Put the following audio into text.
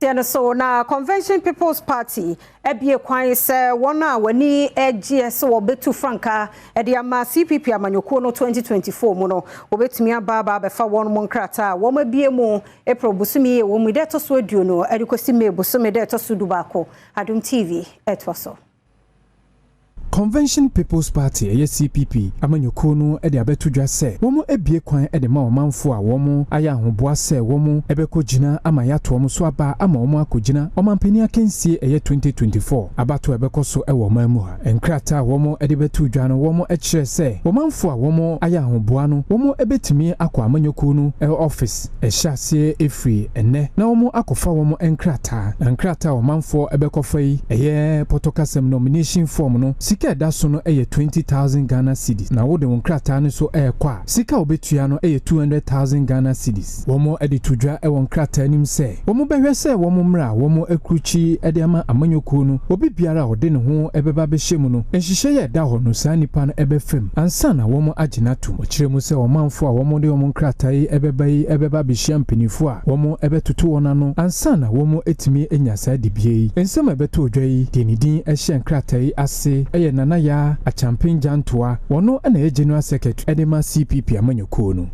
Deɛ no so na Convention People's Party abue kwan sɛ wɔn a wɔani agyeɛ sɛ wɔbɛtu frankaa de ama CPP amanyɔkuo no 2024 mu no, wɔbɛtumi aba aba abɛfa wɔn mu nkrataa a wɔn abue mu April bosome yi wɔ mu da ɛtɔ so 20 de kɔsi May bosome da ɛtɔ so 11. Adom TV ɛtoa so. Convention People's Party, ɛyɛ CPP amanyɔkuo no, de abɛto dwa sɛ wɔn abue kwan de ma ɔmanfoɔ a wɔn ayɛ ahoboa sɛ wɔn bɛkɔ gyina ama yɛato wɔn so aba ama wɔn akɔgyina ɔmanpanin akansie, ɛyɛ 2024 abato a ɛbɛkɔ so wɔ ɔman mu ha. Nkrataa a wɔn de bɛto dwa no, wɔn kyerɛ sɛ ɔmanfoɔ a wɔn ayɛ ahoboa no, wɔn bɛtumi akɔ amanyɔkuo no office ɛhyɛ aseɛ ɛfiri ɛnnɛ na wɔn akɔfa wɔn nkrataa. Na nkrataa a ɔmanfoɔ bɛkɔfa yi, ɛyɛ pɔtɔkasɛm nomination form no, sika ɛda so no yɛ 20,000 Ghana cedis, na wode wo nkrataa no so ɛrekɔ a, sika a wobɛtua no yɛ 200,000 Ghana cedis. Wɔn de to dwa wɔ nkrataa nim sɛ wɔn bɛhwɛ sɛ wɔn mmerɛ a wɔn akurukyi de ama amanyɔkuo no, obi biara a ɔde ne ho bɛba bɛhyɛ mu no, nhyehyɛeɛ a ɛda hɔ no, saa nipa no ɛbɛfam ansa na wɔn agye no atom. Ɔkyerɛ mu sɛ ɔmanfoɔ a wɔn de wɔn nkrataa yi ɛbɛba yi ɛbɛba abɛhyia mpanimfoɔ a wɔn ɛbɛtoto wɔn ano ansa na wɔn atumi anya saa dibea yi. Nsɛm a ɛbɛtɔ dwa yi deɛ, ne din ɛhyɛ nkrataa yi ase ɛyɛ Nana Yaa Akyampen Gyantoa. Wɔno na ɛyɛ General Secretary ɛde ma CPP amanyɔkuo no.